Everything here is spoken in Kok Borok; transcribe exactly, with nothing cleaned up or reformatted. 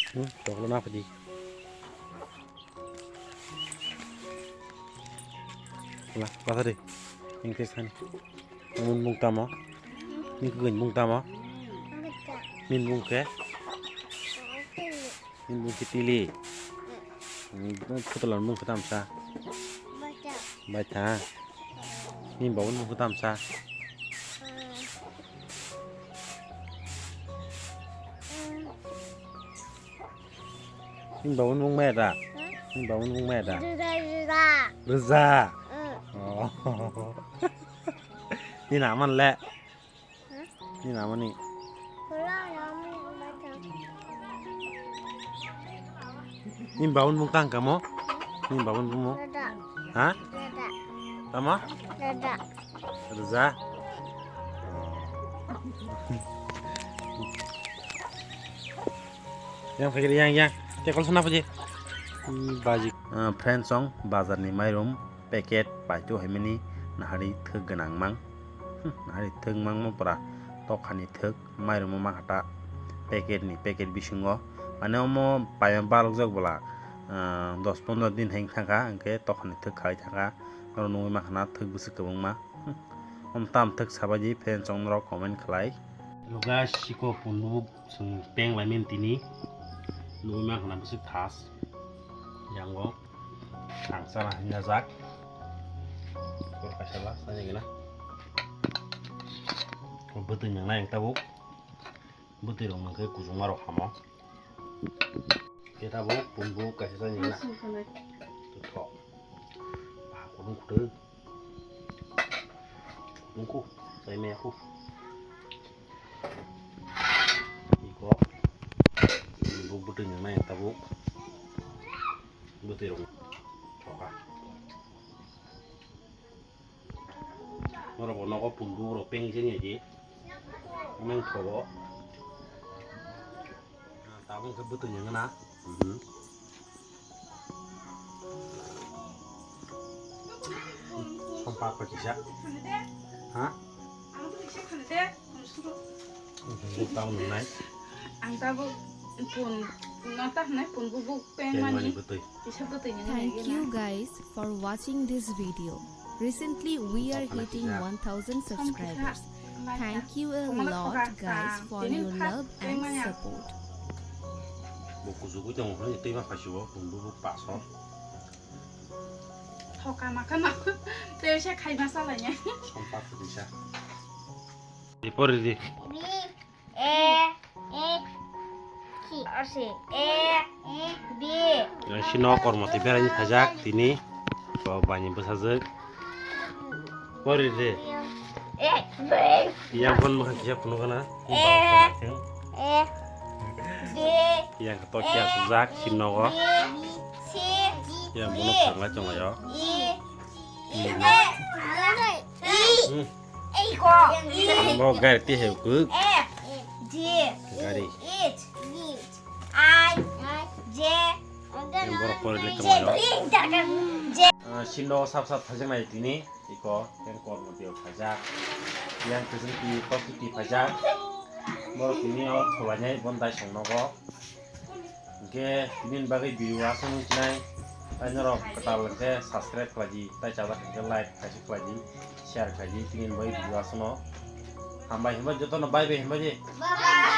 Hmm, toklo na padi. La, pasa de. Ingkris hani. Mun bung tamo. Ni kugan bung tamo. Min bung ke. Min bung ke tili. Putulan bung ke tamsa. Baitha. Min bau bung ke tamsa. Nini baba ni bung maya da? Hmm? Nini baba ni bung maya da? Rwja, rwja. Rwja? Hmm. Oh. Nini naman le? Hmm? Nini naman ni? Pura naman ni baca. Nini baba ni bung tang kamo? Nini baba ni bung mo? Rwja. Ha? Rwja. Tamo? Rwja. Rwja. Yang pakai yang yang. Tekol sana paji. Baji. Friends song bazar ni mairum packet paitu hai mani nahari thwk gwnang mang. Hmm, nahari thwk mang mo pura tokhani thwk mairum mo mang hata packet ni packet bisingo. Mane omo paima balok jak bwla, ah, dos pondro din hai thangkha hwnkhe tokhani thwk khai thangkha. Norok nugwi mankha na thwk bwswk kwbangma. Hmm. Om tam thwk sabaidi friends song norok comment khlai. Hello guys, siko pundu chwng peng lai mani tini. Nugwi mankha na bwswk thas. Yango thangsa na hinna jak. Kor kaisa ba sani gana. Bwtwi nang nai tabuk. Bwtwi rok nang khe kuchukma rok hamo. Khe tabuk pundu kaisa sani gana. Tho. Ba kudung kudu. Nungku, sai me aku. Iko. Buk butui nang nai tabuk. Butui rong. Thoka. Norok bo nogo pundu rok peng jeng ya ji. Nang thogo. Tabuk khe bwtwi nang na. Mhm. Sompa ko kisa. Ha? Ang tabuk nungnai. Ang tabuk pun, no ta hnai pun bubuk peng mani. Peng mani bwtwi. Thank you guys for watching this video. Recently, we are hitting one thousand subscribers. Thank you a lot, guys, for your love and support. Bo kuchugwi tongo hwnwi twi ma phaisio, bumbu bo paso. Thoka maka maka, tei se khai ma salanya. Sompa phaisa. Di pori di. A, A, ki, ase, A, A, B. Sino kormo tei beraini thajak tini. Bo bani bwsajwk. Pori de. A, B. Yang bon bwkha kisa phunukana. A, A, B. Yang to kya sujak sinogo. B, C, D, yang bono phunukla chongayo. E, E, E. Hmm. Bo gari ti he kuk. F, G, gari. H, I, J, yang borok pori le tongmani. J. Ah, sindo sap sap thajak nai tini. Iko yang kor mo dio thajak. Yang kujung ti kor ti thajak. Borok tini o thulai nai bon dai song nogo. Hingke nini bagwi video aswk wngkhe nai, tai norok kwtal hingke subscribe khlai di, tai chajak hingke like kaisa khlai di, share khlai di, tini bagwi video aswkno. Hambai himbai jotono bye bye himbai di. Bye.